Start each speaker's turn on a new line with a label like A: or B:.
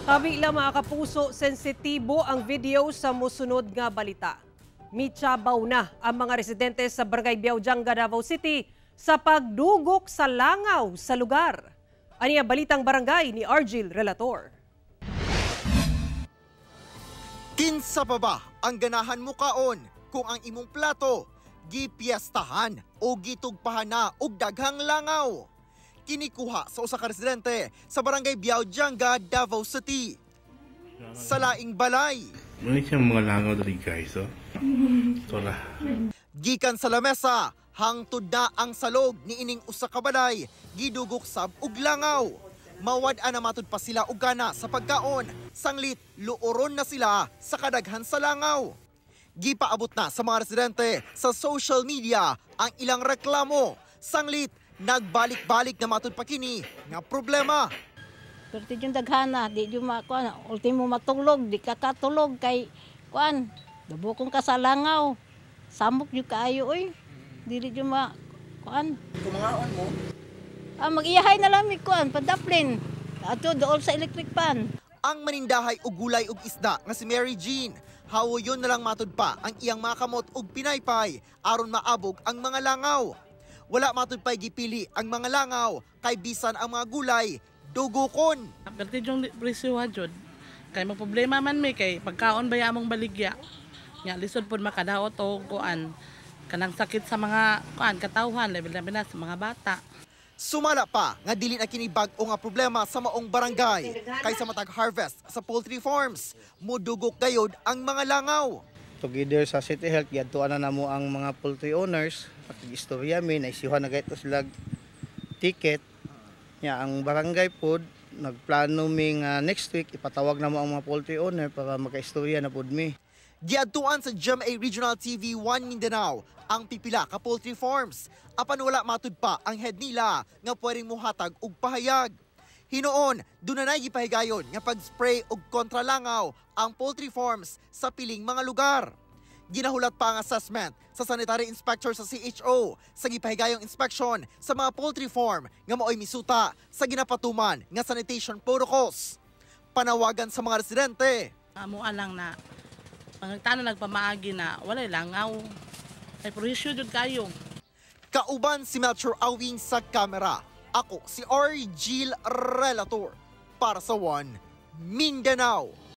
A: Tabi lang, mga kapuso, sensitibo ang video sa musunod nga balita. Michabaw na ang mga residente sa Barangay Biaojanga, Davao City sa pagdugok sa langaw sa lugar. Ani ang balitang barangay ni Argil Relator.
B: Kinsa pa ba ang ganahan mo kaon kung ang imong plato gipiestahan o gitugpahan na og daghang langaw? Kinikuha sa usa ka residente sa Barangay Biaojanga, Davao City. Sa laing balay,
C: Muna siyang mga langaw dali, guys, oh. Ito ra.
B: Gikan sa lamesa, hangtod na ang salog ni ining usa ka balay, gidugok sab og langaw. Mawad-an na matud pa sila og gana sa pagkaon, sanglit luoron na sila sa kadaghan sa langaw. Gipaabot na sa mga residente sa social media ang ilang reklamo, sanglit nagbalik-balik na matud pa kini nga problema.
D: Pero ti yung daghana, di yung makuan, ultimo matulog, di ka katulog kay kuan, dabukong ka sa langaw. Samok yung kaayo oy. Dili yung ma kuan.
B: Kumangaon mo?
D: Ah, mag-iyahay na lang mi kuan, padaplin. Ato dool sa electric pan.
B: Ang manindahay og gulay ug isda nga si Mary Jean. Hawoyon na lang matud pa ang iyang mga kamot ug pinaypay aron maabog ang mga langaw. Wala matud pa'y gipili ang mga langaw kay bisan ang mga gulay dugukon.
E: Perti yung presyo ha jud. Kay problema man mi kay pagkaon ba among baligya. Nya lisod pud makadaot og kuan kanang sakit sa mga kuan katawhan, labi na sa mga bata.
B: Sumala pa nga dili na kini bag-o nga problema sa maong barangay kay sa matag harvest sa poultry farms mudugok gayod ang mga langaw.
F: Together sa City Health, giadtuan na namo ang mga poultry owners at istorya mi, naisiuhan na gayto sila ticket. Nya ang barangay pod, nagplano mi nga next week ipatawag na mo ang mga poultry owner para makaistorya na pod mi.
B: Giadtuan sa GMA Regional TV 1 Mindanao ang pipila ka poultry farms apan wala matud pa ang head nila nga pwedeng muhatag og pahayag. Hinuon, dunay gipahigayon nga pag-spray og kontralangaw ang poultry farms sa piling mga lugar. Ginahulat pa ang assessment sa sanitary inspector sa CHO sa gipahigayong inspection sa mga poultry farm nga maoy misuta sa ginapatuman nga sanitation protocols. Panawagan sa mga residente,
E: Amo lang na pangitana nagpamaagi na walay langaw. Kay presyo jud kayo.
B: Kauban si Melchor Awing sa kamera. Ako si Argil Relator para sa One Mindanao.